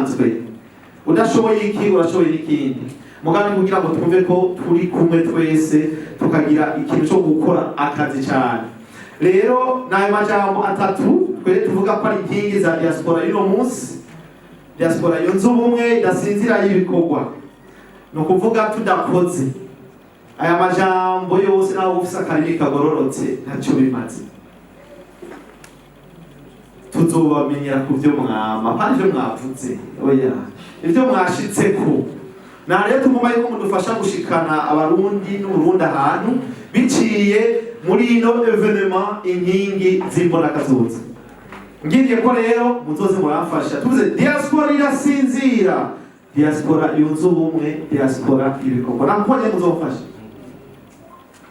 N'ibisanzwe, udashoboye iki, urashoboye n'ikindi. Mugambi kugira ngo twumve ko turi kumwe twese, tukagira ikintu cyo gukora akazi cyane. Rero ni ayo majambo atatu twe tuvuga ko ari inkingi za diaspora y'uno munsi: diaspora yunze ubumwe, idasinzira, y'ibikorwa. Ni ukuvuga tudakoze aya majambo yose, nawe ufise akarimi kagororotse, ntacyo bimaze. Tuzobamenyera ku byo mwama, apana ivyo mwavuze, oya, ivyo mwashitseko. Na rero tugomba yuko mudufasha gushikana Abarundi n'Uburundi ahantu biciye muri ino événement, Inkingi z'Imbonakazoza. Ngiriye ko rero muzoze muramfasha tuvuze diaspora irasinzira, diaspora yunze ubumwe, diaspora ibikorwa. Nako konyene muzofasha,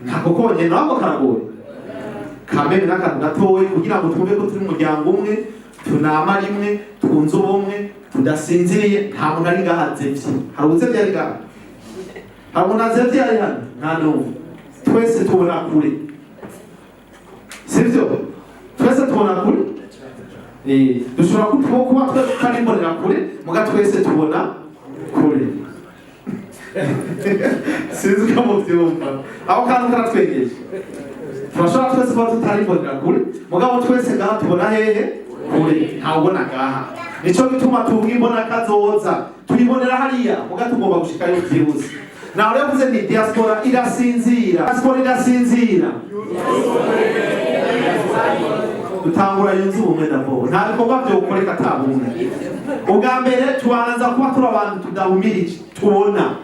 ntako konyene, nako karagoye kameme n'akantu gatoyi kugira ngo twumve ko turi umuryango umwe, tunama rimwe, twunze ubumwe, tudasinziriye. Nta muntu ari ngaha azevye. Hari uwuzevye ari ngaha? Hari umuntu azevye ari hano? Nta n'umwe. Twese tubona kure, sivyo? Twese tubona kure. Dushobora kuba twe tutari imbonera kure, muga twese tubona kure. Sinzi ko muvyumva. Aho kantu karatwegeje. Turashobora twese kuba tutari imbonera kure, mugabo twese ngaha tubona hehe? Kure. Ntawubona ngaha. Nico gituma tuvuga imbona kazoza, tuyibonera hariya, muga tugomba gushikayo vyihuse. Naho rero yavuze ni diaspora irasinzira, diaspora irasinzira. Dutangura yunze ubumwe d'abord. Nta bikorwa vyokoreka ata bumwe. Ubwa mbere tubanza kuba turi abantu tudahumirije, tubona,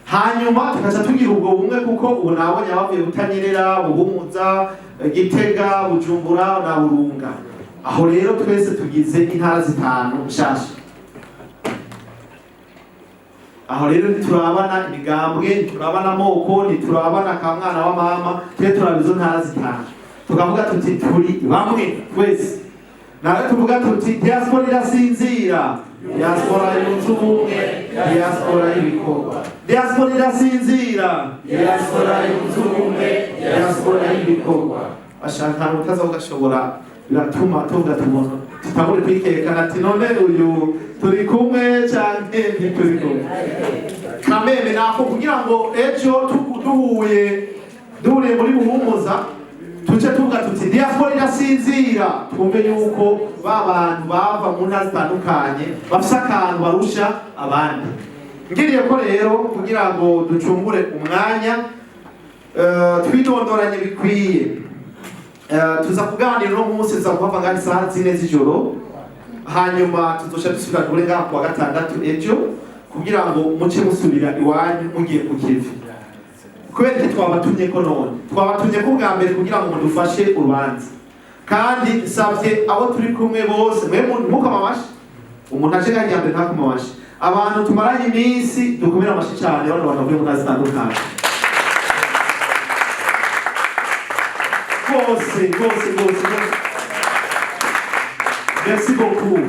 hanyuma tugaca tugira ubwo bumwe, kuko ubu nabonye abavuye Butanyerera, Buhumuza, Gitega, Bujumbura na Burunga. Aho rero twese tugize intara zitanu nshasha. Aho rero ntiturabana imigambwe, ntiturabana amoko, ntiturabana ka mwana wa mama. Twe turaba izo ntara zitanu, tukavuga tuti turi bamwe twese. Nawe tuvuga tuti diaspora irasinzira, diaspora yunze ubumwe, diaspora y'ibikorwa. Diaspora irasinzira, diaspora yunze ubumwe, diaspora y'ibikorwa. Ashaka ahantu utaza ugashobora, biratuma tuvuga tubona tutabure kwikekana ati none uyu turi kumwe canke ntituri kumwe? Kameme nako kugira ngo ejo duhuye, duhuriye muri Buhumuza, tuce tuvuga tuti diaspora irasinzira, twumve yuko ba bantu bava mu ntara zitandukanye bafise akantu barusha abandi. Ngiriye ko rero kugira ngo ducungure umwanya, twidondoranye bikwiye. Tuza kuganira uno munsi, tuza kuhava ngaha isaha 4 z'ijoro, hanyuma tuzoca dusubira kure ngaha kuwa gatandatu ejo, kugira ngo muce musubira iwanyu mugiye ku kivi. Kubera iki twabatumye ko none? Twabatumye ko bwa mbere kugira ngo mudufashe urubanza. Kandi nsabye abo turi kumwe bose, mwe ntimukome amashi. Umuntu aje ngaha mbere ntakome amashi. Abantu tumaranye iminsi dukomere amashi cyane, bano bantu bavuye mu ntara zitandukanye bose, bose, bose, bose. Merci beaucoup.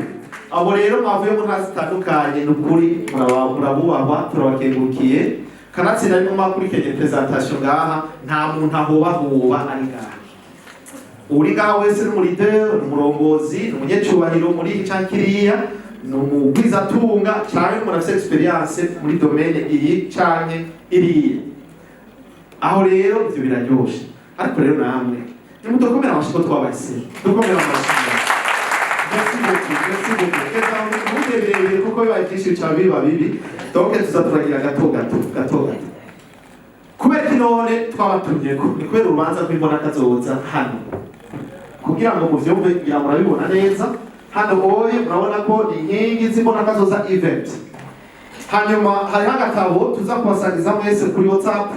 Abo rero mwavuye mu ntara zitandukanye, ni ukuri murabubahwa, turabakengurukiye. Kanatsinda arimo mwakurikiranye présentation ngaha, nta muntu ahobahoba ari ngaha. Uri ngaha wese ni umu leader, ni umurongozi, ni umunyacyubahiro muri iki canke kiriya, ni umugwizatunga canke umuntu afise expérience muri domaine iyi canke iriya. Aho rero ivyo biraryoshe. Ariko rero namwe nimudukomera amashi ko twabahise dukomera amashi. Merci beaucoup, merci beaucoup. Reka ntuge birebire kuko bibaye byinshi bica biba bibi. Donc tuza turagira gato gato, gato gato. Kubera iki none twabatumye ko? Ni kubera urubanza rw'imbona kazoza hano. Kugira ngo muvyumve, ngira murabibona neza hano oye, murabona ko ni Inkingi z'Imbona Kazoza event. Hanyuma hariho agatabo tuza kubasangiza mwese kuri WhatsApp.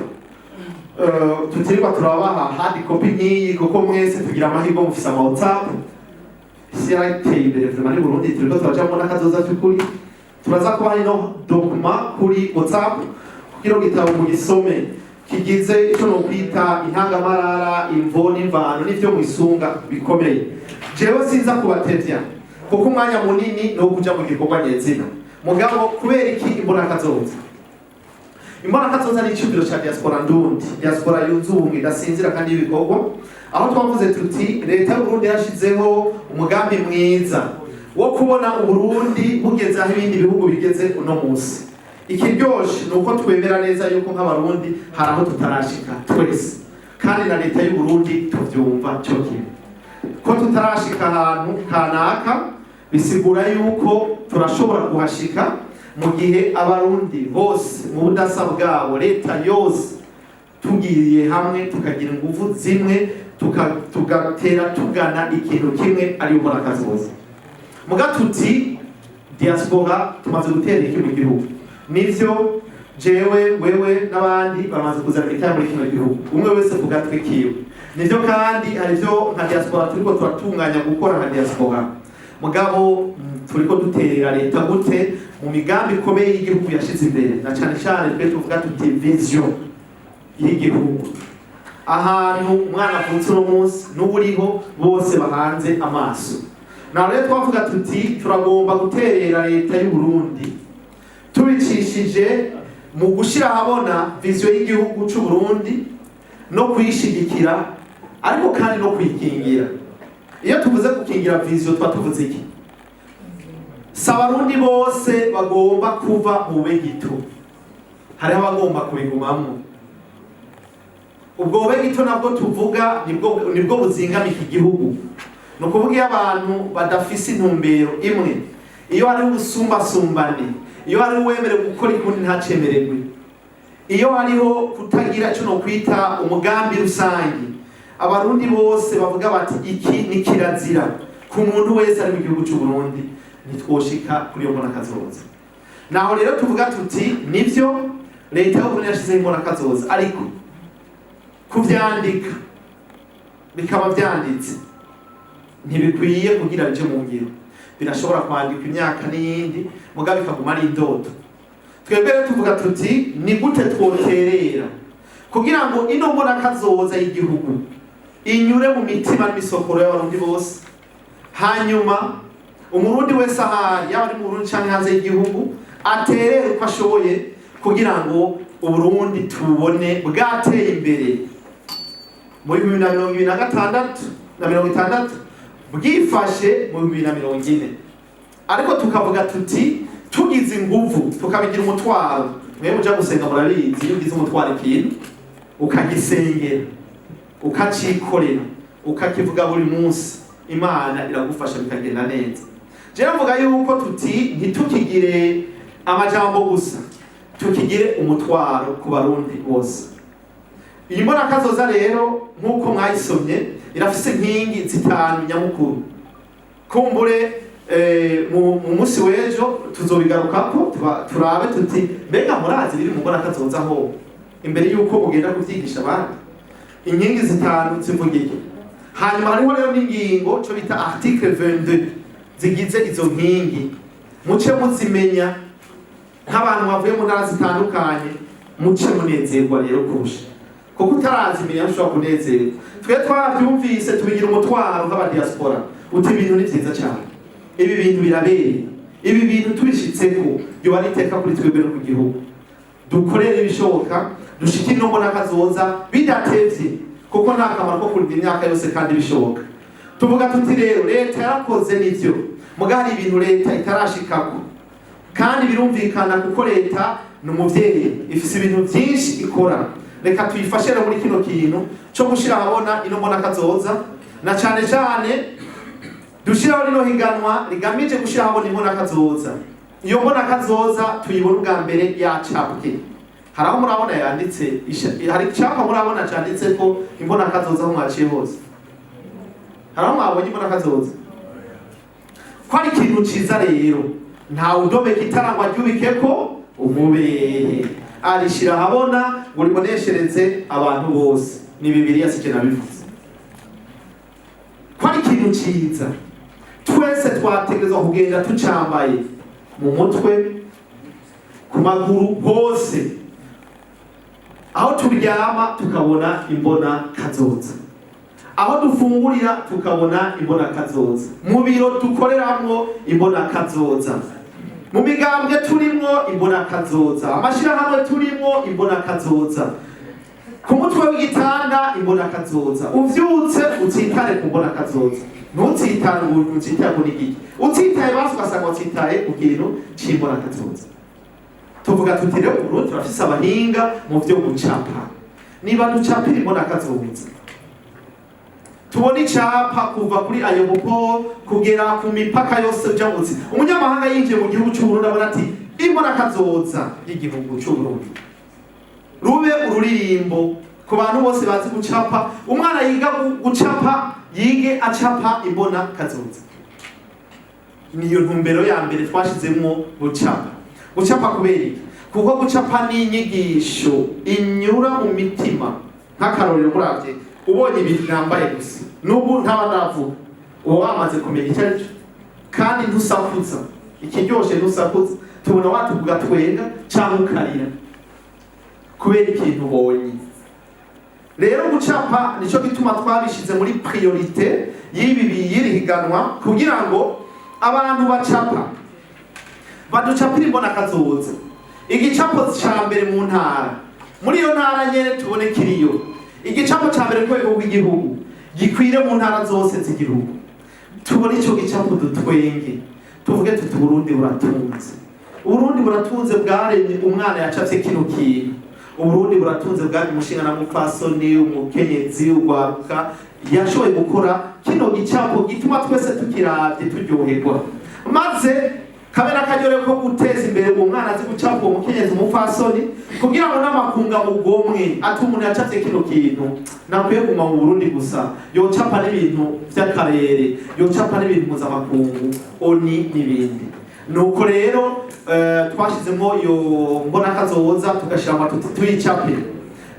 Tutirirwa turabaha hard copy nk'iyi, kuko mwese tugira amahirwe mufise ama WhatsApp. Isi yarateye imbere vraiment ni Burundi, turiko turaja mu kazoza cy'ukuri. Turaza kubaha ino document kuri WhatsApp kugira ngo igitabo mugisome, kigize ico nokwita intangamarara, imvo n'imvano n'ivyo mwisunga bikomeye. Jewe sinza kubatevya kuko umwanya munini ni uwo kuja mu gikorwa nyezina. Mugabo kubera iki imbona kazoza? Imbona kazoza ni icumviro ca diaspora ndundi, diaspora yunze ubumwe, idasinzira kandi y'ibikorwa, aho twavuze tuti leta y'u Burundi yashizeho umugambi mwiza wo Wo kubona Uburundi bugeze aho ibindi bihugu bigeze uno munsi. Ikiryoshe ni uko twemera neza yuko nk'Abarundi hari aho tutarashika twese, kandi na leta y'u Burundi tuvyumva cyo kimwe. Ko tutarashika ahantu kanaka bisigura yuko turashobora kuhashika mu gihe Abarundi bose mu budasa bwabo, leta yose, tugiye hamwe, tukagira ingufu zimwe, tugatera tugana ikintu kimwe, ariyo mbonakazoza. Muga tuti diaspora tumaze gutera iki mu gihugu? Nivyo, jewe, wewe n'abandi bamaze kuzana imitahe muri kino gihugu, umwe wese ku gatwe kiwe. Nivyo, kandi hari ivyo nka diaspora turiko turatunganya gukora nka diaspora. Mugabo turiko duterera leta gute mu migambi ikomeye y'igihugu yashize imbere? Na cane cane twe tuvuga tuti vision y'igihugu, ahantu umwana avutse uno munsi n'uburiho bose bahanze amaso. Naho rero twavuga tuti turagomba guterera leta y'u Burundi tubicishije mu gushyira ahabona vision y'igihugu c'u Burundi no kuyishigikira, ariko kandi no kuyikingira. Iyo tuvuze gukingira vision, tuba tuvuze iki? Si Abarundi bose bagomba kuva mu bugito, hariho abagomba kubigumamwo. Ubwo bugito nabwo tuvuga nibwo buzingamika igihugu. Ni ukuvuga iyo abantu badafise intumbero imwe, iyo hariho ubusumbasumbane, iyo hariho uwemerewe gukora ikundi ntacemererwe, iyo hariho kutagira icyo nokwita umugambi rusange, Abarundi bose bavuga bati iki ni kirazira ku muntu wese ari mu gihugu cy'u Burundi, ntitwoshika kuri iyo mbonakazoza. Naho rero tuvuga tuti nivyo, leta y'u Burundi yashizeho imbonakazoza, ariko kuvyandika bikaba vyanditse ntibikwiye kugira bije mu ngiro. Birashobora kwandikwa imyaka n'iyindi, mugabo bikaguma ari indoto. Twebwe rero tuvuga tuti ni gute twoterera kugira ngo ino mbonakazoza y'igihugu inyure mu mitima n'imisokoro y'Abarundi bose, hanyuma Umurundi wese ahari, yaba ari mu Burundi canke hanze y'igihugu, aterere uko ashoboye kugira ngo Uburundi tubone bwateye imbere muri 2026 na 60, bwifashe mu 2040. Ariko tukavuga tuti tugize inguvu, tukabigira umutwaro. Mwe muja gusenga murabizi, iyo ugize umutwaro ikintu, ukagisengera, ukacikorera, ukakivuga buri munsi, Imana iragufasha bikagenda neza. Jewe mvuga yuko tuti ntitukigire amajambo gusa, tukigire umutwaro ku Barundi bose. Iyi mbonakazoza rero, nk'uko mwayisomye, irafise inkingi zitanu nyamukuru. Kumbure mu munsi w'ejo tuzobigarukako, turabe tuti mbega murazi biri mu mbonakazoza ho imbere y'uko mugenda kuvyigisha abandi? Inkingi zitanu zivuga iki? Hanyuma hariho rero n'ingingo co bita article 22 zigize izo nkingi. Muce muzimenya nk'abantu bavuye mu ntara zitandukanye, muce munezerwa rero kurusha, kuko utarazimenya ntushobora kunezerwa. Twe twaravyumvise, tubigira umutwaro nk'abadiaspora, uti ibintu ni vyiza cyane, ibi bintu birabereye, ibi bintu tubishitseko yoba ari iteka kuri twebwe no ku gihugu. Dukorere ibishoboka dushike ino mbonakazoza bidatevye, kuko nta kamaro ko kurinda imyaka yose kandi bishoboka. Tuvuga tuti rero leta yarakoze nivyo, muga hari ibintu leta itarashikako, kandi birumvikana kuko leta ni umuvyeyi, ifise ibintu vyinshi ikora. Reka tuyifashe rero muri kino kintu co gushira ahabona ino mbonakazoza, na cane cane dushiraho rino higanwa rigamije gushira ahabona imbonakazoza. Iyo mbonakazoza tuyibona ubwa mbere yacapwe. Hari aho murabona yanditse, hari icapa murabona canditse ko imbonakazoza? Aho mwaciye hose, hari aho mwabonye imbonakazoza? Ko ari ikintu ciza rero, ntawe udomeka itara ngo aryubikeko umubehe, arishira ahabona ngo riboneshereze abantu bose. Ni Bibiliya, sije nabivuze. Ko ari ikintu ciza, twese twategerezwa kugenda tucambaye mu mutwe, ku maguru hose, aho turyama tukabona imbona kazoza, aho dufungurira tukabona imbona kazoza, mu biro dukoreramwo imbona kazoza, mu migambwe turimwo imbona kazoza, amashirahamwe turimwo imbona kazoza, ku mutwe w'igitanda imbona kazoza, uvyutse utsitare ku mbona kazoza. Ntutsitare ngo utsitaye ku n'igiki, utsitaye basi ugasanga watsitaye ku kintu c'imbona kazoza. Tuvuga tuti rero Burundi turafise abahinga mu vyo gucapa, niba ducapira imbona kazoza, tubona icapa kuva kuri aéroport kugera ku mipaka yose ujabutse. Umunyamahanga yinjiye mu gihugu c'Uburundi abona ati imbona kazoza y'igihugu c'Uburundi. Rube ururirimbo ku bantu bose bazi gucapa. Umwana yiga gucapa yige acapa imbona kazoza. Niyo ntumbero ya mbere twashizemwo gucapa. Gucapa kubera iki? Kuko gucapa ni inyigisho inyura mu mitima. Nk'akarorero, muravye ubonye ibintu nambaye gusa, n'ubu ntaba ndavuga, uba wamaze kumenya icyo ari cyo. Kandi ntusakuza, ikiryoshe ntusakuza, tubona watuvuga twenga cyangwa ukarira kubera ikintu ubonye. Rero gucapa nico gituma twabishize muri priorité y'ibi y'iri higanwa, kugira ngo abantu bacapa baducapira imbona kazoza. Igicapo ca mbere mu ntara, muri iyo ntara nyene tubone kiriyo. Igicapo ca mbere ku rwego rw'igihugu gikwire mu ntara zose z'igihugu. Tubone ico gicapo, dutwenge, tuvuge tuti Uburundi buratunze, Uburundi buratunze bwaremye umwana yacafye kino kintu. Uburundi buratunze bwari umushinga na mupfasoni, umukenyezi, ugwaruka yashoboye gukora kino gicapo gituma twese tukiravye turyoherwa. Maze kabe n'akaryo ko guteza imbere uwo mwana azi gucapa, uwo mukenyezi, umupfasoni, kugira ngo n'amakunga mugomwe ati umuntu yacafye kino kintu nakwiye kuguma mu Burundi gusa, yocapa n'ibintu vy'akarere, yocapa n'ibintu mpuzamakungu, ONU n'ibindi. Nuko rero twashizemo iyo mbona kazoza, tugashira tuti tuyicape.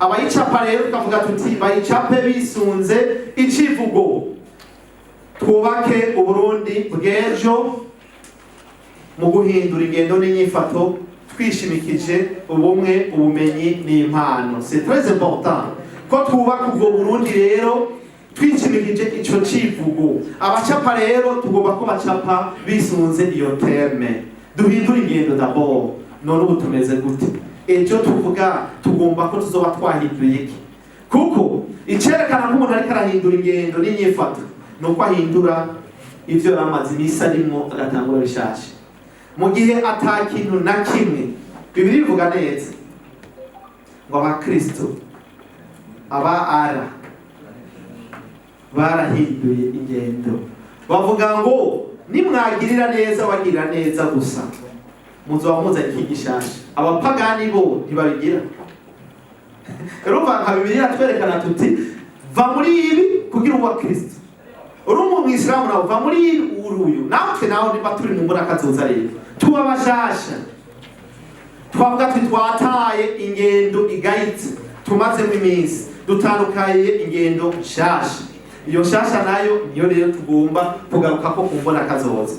Abayicapa rero tukavuga tuti bayicape bisunze icivugo "Twubake Uburundi bw'ejo mu guhindura ingendo n'inyifato twishimikije ubumwe, ubumenyi n'impano". C'est très important ko twubaka ubwo Burundi rero twishimikije ico civugo. Abacapa rero tugomba ko bacapa bisunze iyo thème: duhindure ingendo d'abord. None ubu tumeze gute? Ejo tuvuga tugomba ko tuzoba twahinduye iki? Kuko icerekana ko umuntu ariko arahindura ingendo n'inyifato ni uko ahindura ivyo yari amaze imisi arimwo, agatangura bishasha. Mu gihe ata kintu na kimwe, Bibiliya ivuga neza ngo abakristo aba ara barahinduye ingendo, bavuga ngo nimwagirira neza bagirira neza gusa, muzoba muzanye iki gishasha. Abapagani bo ntibabigira. Urumva nka Bibiliya twerekana tuti va muri ibi kugira uwa Kristo. Uri umwisilamu nawe va muri ibi uruyu. Natwe nawe niba turi mu mbona kazoza rero tuba bashasha, twavuga tuti twataye ingendo igayitse tumazemo iminsi, dutandukanye ingendo nshasha. Iyo nshasha nayo niyo rero tugomba kugaruka ko ku mbona kazoza.